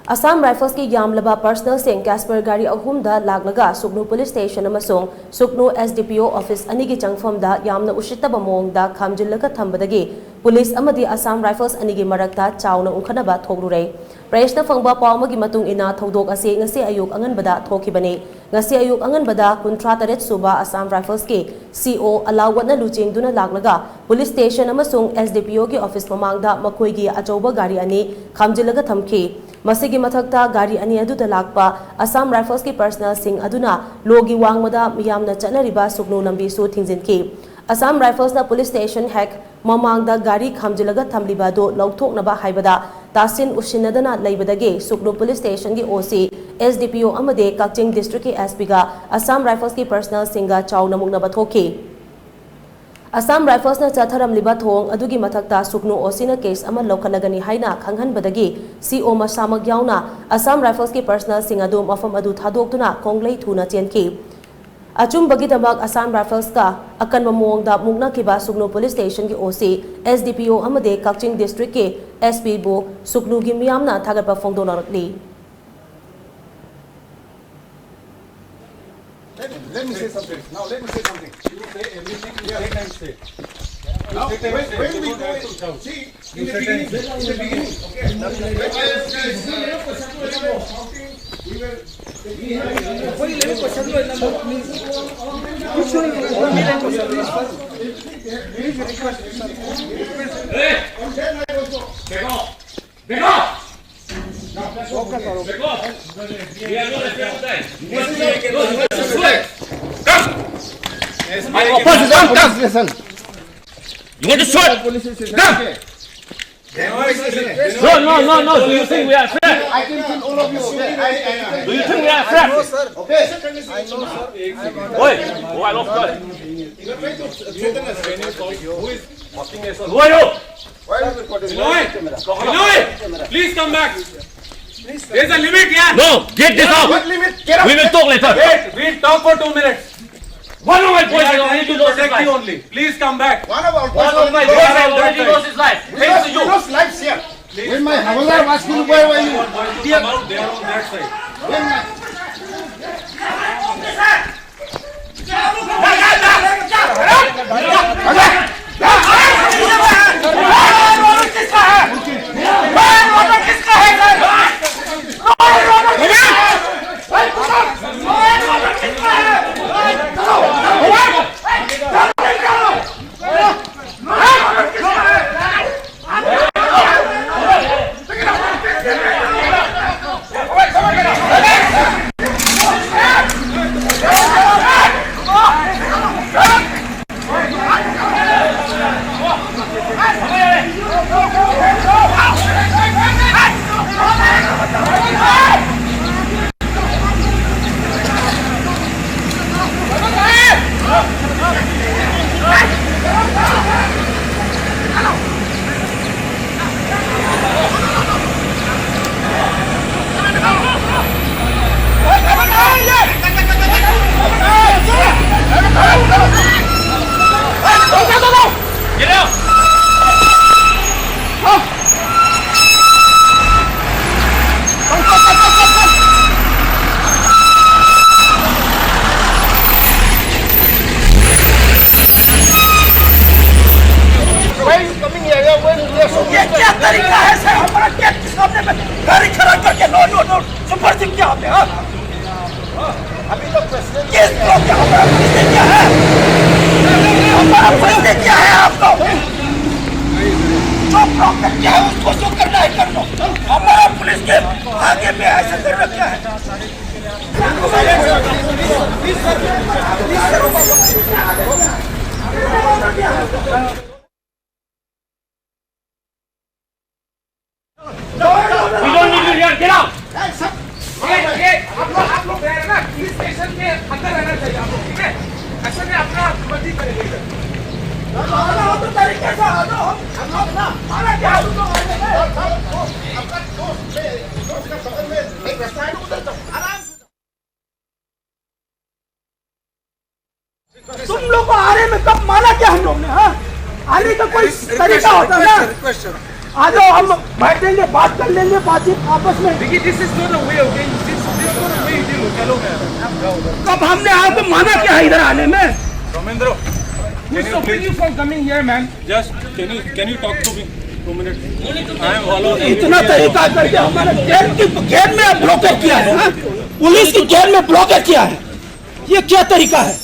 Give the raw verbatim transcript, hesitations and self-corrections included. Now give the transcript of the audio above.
ꯑꯁꯥꯝ ꯔꯥꯏꯐꯜꯁꯀꯤ ꯌꯥꯝꯂꯕ ꯄꯔꯁꯅꯦꯜꯁꯤꯡ ꯀꯦꯁꯄꯔ ꯒꯥꯔꯤ ꯑꯍꯨꯝꯗ ꯂꯥꯛꯂꯒ ꯁꯨꯛꯅꯨ ꯄꯨꯂꯤꯁ ꯁ꯭ꯇꯦꯁꯟ ꯑꯃꯁꯨꯡ ꯁꯨꯛꯅꯨ ꯑꯦꯁ ꯗꯤ ꯄꯤ ꯑꯣ ꯑꯣꯐꯤꯁ ꯑꯅꯤꯒꯤ ꯆꯪꯐꯝꯗ ꯌꯥꯝꯅ ꯎꯁꯤꯠꯇꯕ ꯃꯑꯣꯡꯗ ꯈꯥꯝꯖꯤꯜꯂꯒ ꯊꯝꯕꯗꯒꯤ ꯄꯨꯂꯤꯁ ꯑꯃꯗꯤ ꯑꯁꯥꯝ ꯔꯥꯏꯐꯜꯁ ꯑꯅꯤꯒꯤ ꯃꯔꯛꯇ ꯆꯥꯎꯅ ꯎꯪꯈꯠꯅꯕ ꯊꯣꯛꯂꯨꯔꯦ꯫ ꯄ꯭ꯔꯦꯁꯅ ꯐꯪꯕ ꯄꯥꯎ ꯑꯃꯒꯤ ꯃꯇꯨꯡ ꯏꯟꯅ, ꯊꯧꯗꯣꯛ ꯑꯁꯤ ꯉꯁꯤ ꯑꯌꯨꯛ ꯑꯉꯟꯕꯗ ꯊꯣꯛꯈꯤꯕꯅꯤ꯫ ꯉꯁꯤ ꯑꯌꯨꯛ ꯑꯉꯟꯕꯗ ꯀꯨꯟꯊ꯭ꯔꯥ ꯇꯔꯦꯠ ꯁꯨꯕ ꯑꯁꯥꯝ ꯔꯥꯏꯐꯜꯁꯀꯤ ꯁꯤ ꯑꯣ ꯑꯂꯥꯎꯋꯠꯅ ꯂꯨꯆꯤꯡꯗꯨꯅ ꯂꯥꯛꯂꯒ ꯄꯨꯂꯤꯁ ꯁ꯭ꯇꯦꯁꯟ ꯑꯃꯁꯨꯡ ꯑꯦꯁ ꯗꯤ ꯄꯤ ꯑꯣꯒꯤ ꯑꯣꯐꯤꯁ ꯃꯃꯥꯡꯗ ꯃꯈꯣꯏꯒꯤ ꯑꯆꯧꯕ ꯒꯥꯔꯤ ꯑꯅꯤ ꯈꯥꯝꯖꯤꯜꯂꯒ ꯊꯝꯈꯤ꯫ ꯃꯁꯤꯒꯤ ꯃꯊꯛꯇ, ꯒꯥꯔꯤ ꯑꯅꯤ ꯑꯗꯨꯗ ꯂꯥꯛꯄ ꯑꯁꯥꯝ ꯔꯥꯏꯐꯜꯁꯀꯤ ꯄꯔꯁꯅꯦꯜꯁꯤꯡ ꯑꯗꯨꯅ ꯂꯣꯒꯤ ꯋꯥꯡꯃꯗ ꯃꯤꯌꯥꯝꯅ ꯆꯠꯅꯔꯤꯕ ꯁꯨꯛꯅꯨ ꯂꯝꯕꯤꯁꯨ ꯊꯤꯡꯖꯤꯟꯈꯤ꯫ ꯑꯁꯥꯝ ꯔꯥꯏꯐꯜꯁꯅ ꯄꯨꯂꯤꯁ ꯁ꯭ꯇꯦꯁꯟ ꯍꯦꯛ ꯃꯃꯥꯡꯗ ꯒꯥꯔꯤ ꯈꯥꯝꯖꯤꯜꯂꯒ ꯊꯝꯂꯤꯕ ꯑꯗꯨ ꯂꯧꯊꯣꯛꯅꯕ ꯍꯥꯏꯕꯗ ꯇꯥꯁꯤꯟ ꯎꯁꯤꯟꯅꯗꯅ ꯂꯩꯕꯗꯒꯤ ꯁꯨꯛꯅꯨ ꯄꯨꯂꯤꯁ ꯁ꯭ꯇꯦꯁꯟꯒꯤ ꯑꯣ ꯁꯤ, ꯑꯦꯁ ꯗꯤ ꯄꯤ ꯑꯣ ꯑꯃꯗꯤ ꯀꯛꯆꯤꯡ ꯗꯤꯁꯇ꯭ꯔꯤꯛꯀꯤ ꯑꯦꯁ ꯄꯤꯒ ꯑꯁꯥꯝ ꯔꯥꯏꯐꯜꯁꯀꯤ ꯄꯔꯁꯅꯦꯜꯁꯤꯡꯒ ꯆꯥꯎꯅ ꯃꯨꯛꯅꯕ ꯊꯣꯛꯈꯤ꯫ ꯑꯁꯥꯝ ꯔꯥꯏꯐꯜꯁꯅ ꯆꯠꯊꯔꯝꯂꯤꯕ ꯊꯧꯑꯣꯡ ꯑꯗꯨꯒꯤ ꯃꯊꯛꯇ ꯁꯨꯛꯅꯨ ꯑꯣ ꯁꯤꯅ ꯀꯦꯁ ꯑꯃ ꯂꯧꯈꯠꯂꯒꯅꯤ ꯍꯥꯏꯅ ꯈꯪꯍꯟꯕꯗꯒꯤ ꯁꯤ ꯑꯣ ꯃꯁꯥꯃꯛ ꯌꯥꯎꯅ ꯑꯁꯥꯝ ꯔꯥꯏꯐꯜꯁꯀꯤ ꯄꯔꯁꯅꯦꯜꯁꯤꯡ ꯑꯗꯨ ꯃꯐꯝ ꯑꯗꯨ ꯊꯥꯗꯣꯛꯇꯨꯅ ꯈꯣꯡꯂꯩ ꯊꯨꯅ ꯆꯦꯟꯈꯤ꯫ ꯑꯆꯨꯝꯕꯒꯤꯗꯃꯛ ꯑꯁꯥꯝ ꯔꯥꯏꯐꯜꯁꯀ ꯑꯀꯟꯕ ꯃꯑꯣꯡꯗ ꯃꯨꯛꯅꯈꯤꯕ ꯁꯨꯛꯅꯨ ꯄꯨꯂꯤꯁ ꯁ꯭ꯇꯦꯁꯟꯒꯤ ꯑꯣ ꯁꯤ, ꯑꯦꯁ ꯗꯤ ꯄꯤ ꯑꯣ ꯑꯃꯗꯤ ꯀꯛꯆꯤꯡ ꯗꯤꯁꯇ꯭ꯔꯤꯛꯀꯤ ꯑꯦꯁ ꯄꯤꯕꯨ ꯁꯨꯛꯅꯨꯒꯤ ꯃꯤꯌꯥꯝꯅ ꯊꯥꯒꯠꯄ ꯐꯣꯡꯗꯣꯛꯅꯔꯛꯂꯤ꯫ Let me, let me say something. Now let me say something. You say everything, you say and say. Now, when, when we go in, see, in the beginning, in the beginning, okay, when I was, we were, we were, and then I was, देखो, देखो। You want to shoot? Come! No, no, no, no. Do you think we are afraid? I can kill all of you, okay? I, I, I, do you think we are afraid? Okay. Oi, oh, I lost God. Who are you? Why are you recording? Binoy! Binoy! Please come back. There's a limit here. No, get this out. What limit? Get out. We will talk later. Wait, we'll talk for two minutes. One of my boys has already lost his life. Only. Please come back. One of our boys already lost his life. Thanks to you. We lost lives here. When my Havildar was killed, where were you? Come out there on that side. ये क्या तरीका है sir, हमारा क्या किस मामले में गाड़ी खड़ा करके no no no super sim क्या होते हैं? अभी तो प्रेसिडेंट किस को क्या हमारा पुलिस ने क्या है? हमारा पुलिस ने क्या है आपको? जो प्रॉब्लम क्या है उसको जो करना है कर लो। हमारा पुलिस के आगे में ऐसे कर रखा है। We don't need you here. Get out. ये, ये, आप लोग, आप लोग रह रहे ना, पुलिस स्टेशन के अंदर रहना चाहिए आप लोग, ठीक है? ऐसे में अपना मर्जी करेंगे इधर। आ जाओ, तो तरीके से आ जाओ, हम, हम लोग ना, हमारा क्या, हम लोग आ जाएंगे। अपना दोस्त, दोस्त का बगल में एक रास्ता है, उधर जाओ, आराम से। तुम लोग को आने में कब माना क्या हम लोग ने, हाँ? आने का कोई तरीका होता ना? Request, request, आ जाओ, हम बैठेंगे, बात कर लेंगे, बातचीत आपस में। देखिए, this is not a way, okay? This, this not a way you deal with, चलो। कब हमने आपको मना किया है इधर आने में? Ramendra, can you please, you from coming here, man? Just can you, can you talk to me two minutes? I am all over. इतना तरीका करके हमारे गेट की, गेट में आप ब्लॉकेट किया है, हाँ? पुलिस की गेट में ब्लॉकेट किया है, ये क्या तरीका है?